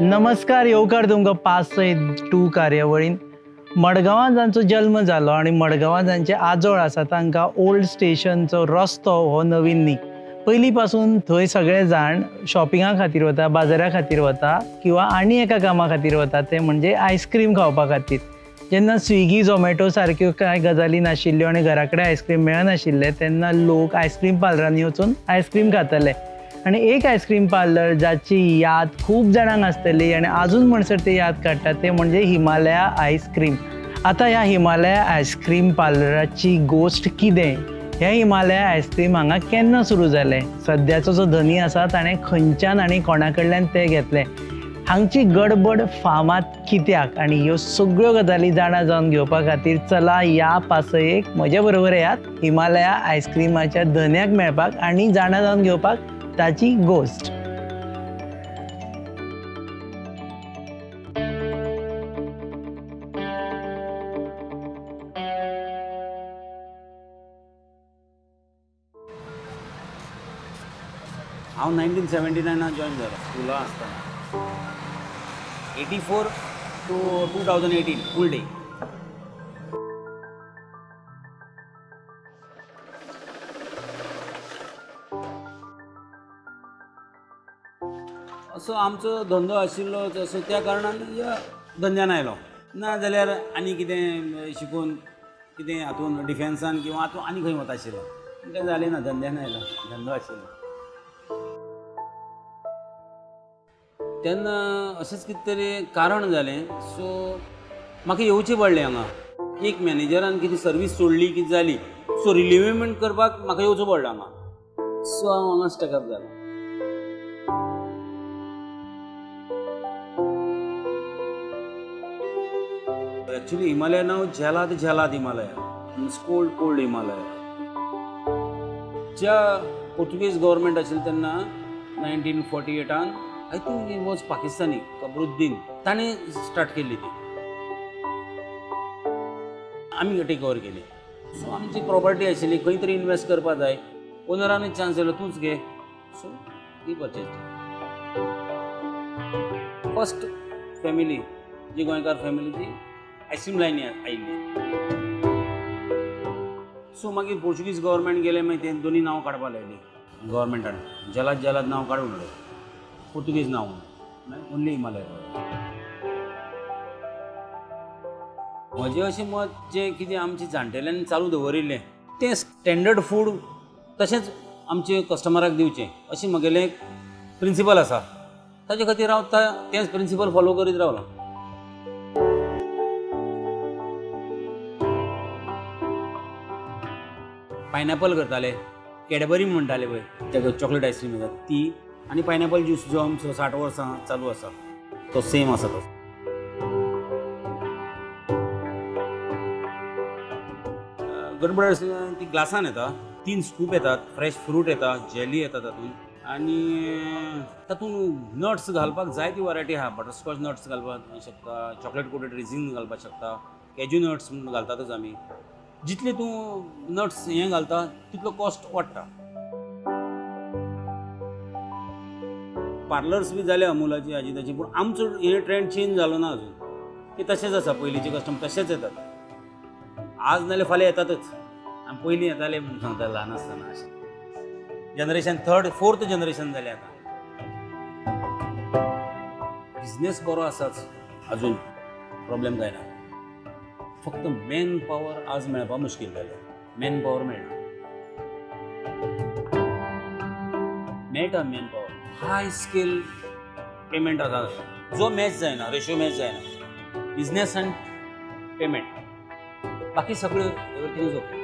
नमस्कार, येवकार तुमकां 5-2 कार्यावळीन। मडगांवां जांचो जल्म जालो आनी मडगांवां जांचे आजोळ आसा तांकां ओल्ड स्टेशनचो रस्तो हो नवीन न्ही। पयलीं पासून थंय सगळे जाण शॉपिंगा खातीर वता, बाजारा खातीर वता किंवा आनी एका कामा खातीर वता, ते म्हणजे आयस्क्रीम खावपा खातीर। जेन्ना स्विगी झोमॅटो सारक्यो कांय गजाली नाशिल्ल्यो आनी घरा कडेन आयस्क्रीम मेळनाशिल्लें तेन्ना लोक आयस्क्रीम पार्लरांनी वचून आयस्क्रीम खाताले। आनी एक आयस्क्रीम पार्लर जाची याद खूब जाणांक आसतली आनी आजून म्हणसर ते याद काडटात ते म्हणजे हिमालया आयस्क्रीम। आतां ह्या हिमालया आयस्क्रीम पार्लराची गोश्ट कितें, हे हिमालया आयस्क्रीम हांगा केन्ना सुरू जालें, सद्याचो जो धनी आसा ताणें खंयच्यान आनी कोणा कडल्यान तें घेतलें, हांगची गडबड फामाद कित्याक, आनी ह्यो सगळ्यो गजाली जाणा जावन घेवपा खातीर चला ह्या पासयेक म्हजे बरोबर येयात हिमालया आयस्क्रीमाच्या धन्याक मेळपाक आनी जाणा जावन घेवपाक ताची गोश्ट। हांव 1979 जॉईन जालो स्कुला आसतना। 84 to 2018 full day. असो आमचो धंदो आशिल्लो तसो त्या कारणान ह्या धंद्यान आयलो, ना जाल्यार आनी कितें शिकून कितें हातून डिफेन्सान किंवा हातून आनी खंय वता आशिल्लो, तें जालें ना, धंद्यान आयलो, धंदो आशिल्लो। तेन्ना अशेंच कितें तरी कारण जालें, सो म्हाका येवचें पडलें हांगा। एक मॅनेजरान कितें सर्वीस सोडली कितें जाली, सो रिलिव्हमेंट करपाक म्हाका येवचो पडलो हांगा, सो हांव हांगा स्टकअप जालो। एक्चुअली हिमालया नांव झेलाद झेलाद Himalaya means cold cold Himalaya. ज्या पोर्तुगीज गव्हर्मेंट आशिल्लें तेन्ना 1948 I think he was Pakistani Kabruddin, ताणें स्टार्ट केल्ली ती, आमी टेक ओवर केली। सो आमची प्रॉपर्टी आशिल्ली, खंय तरी इन्वेस्ट करपा जाय, ओनरानूय चान्स दिलो तूंच घे, सो ती परचेज। फर्स्ट फॅमिली जी गोंयकार फॅमिली ती आयस्क्रीम लायनी आयिल्ली। सो मागीर पोर्चुगीज गव्हर्मेंट गेले, मागीर ते दोनी नांव काडपाक लायली गव्हर्मेंटान, जलाद जलाद नांव काडून उडयलें, पोर्तुगीज नांव ओन्ली हिमालया। म्हजें अशें मत जें कितें आमच्या जाणटेल्यांनी चालू दवरिल्लें तें स्टँडर्ड फूड तशेंच आमचे कस्टमराक दिवचें अशें म्हगेलें प्रिंसिपल आसा, ताजे खातीर हांव तेंच प्रिंसिपल फॉलो करीत रावलां। पायनॅपल करताले, कॅडबरी म्हणटाले पळय, ताका चॉकलेट आयस्क्रीम येता ती, आनी पायनॅपल ज्यूस जो आमचो 60 वर्सां चालू आसा तो सेम आसा तो। गडबड आयस्क्रीम ती ग्लासान येता, 3 स्कूप येतात, फ्रेश फ्रूट येता, जेली येता तातूंत, आनी तातूंत नट्स घालपाक जाय ती वरायटी आहा, बटरस्कॉच नट्स घालपाक शकता, चॉकलेट कोटेड रेझीन घालपाक शकता, कॅज्यू नट्स म्हूण घालतातच आमी। जितले तूं नट्स हें घालता तितलो कॉस्ट वाडटा। पार्लर्स बी जाले अमुलाची हाजी ताची, पूण आमचो हे ट्रेंड चेंज जालो ना अजून, ते तशेंच आसा, पयलींचे कस्टमर तशेंच येतात, आज नाल्यार फाल्यां येतातच। आमी पयलीं येताले म्हूण सांगता ल्हान आसतना, अशें जनरेशन थर्ड फोर्थ जनरेशन जालें आतां। बिजनेस बरो आसाच अजून, प्रॉब्लेम कांय ना, फक्त मॅन पावर आज मेळपा मुश्कील जालें, मॅन पावर मेळना, मेळटा man power, high scale payment आसा जो मॅच जायना, रेशियो मॅच जायना, बिजनेस आनी पेमेंट, बाकी सगळें एवरीथींग is okay.